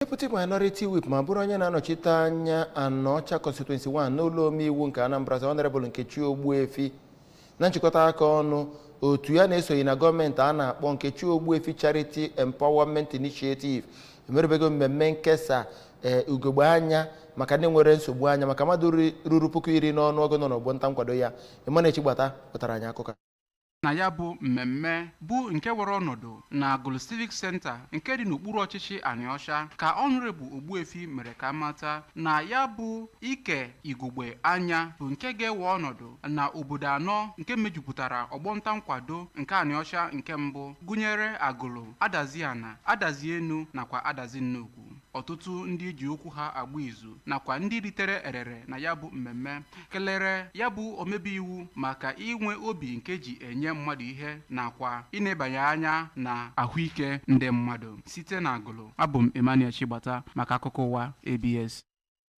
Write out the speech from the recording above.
Deputy Minority Whip ma bụrụ onye na-anọchite anya Anaọcha Constituency 1 n'ụlọ omeiwu nke Anambra, Honorable Nkechi Ogbuefi, na nchịkọta aka ọnụ otu ya na-esoghị na gọọmenti a na-akpọ Nkechi Ogbuefi Charity Empowerment Initiative, emerubego mmemme nkesa ugogbe anya maka ndị nwere nsogbu anya maka mmadụ ruru 10,000 n'ọnụọgụ nọ n'ọgbọ nta nkwado ya. Emmanuel Chigbata pụtara anyị akụkọ. Na ya bụ mmemme bụ nke were ọnọdụ na Agụlụ Civic Center nke dị n'okpuru ọchịchị Anịọcha ka Honorable Ogbuefi mere ka mata na ya bụ ike igogbe anya bụ nke ga-ewe ọnọdụ na obodo anọ nke mejupụtara ọgbọnta nkwado nke Anịọcha nke mbụ, gụnyere Agụlụ, Adaziana, Adazienu nakwa Adazi Nnukwu. Ọtụtụ ndị ji okwu ha agba izu nakwa ndị ritere erere na ya bụ mmemme kelere ya bụ omebe iwu maka inwe obi nke ji enye mmadụ ihe nakwa ịnebanye anya na ahụike ndị mmadụ. Site na Agụlụ, abụ m Emmanuel Chigbata maka akụkọ ụwa ABS.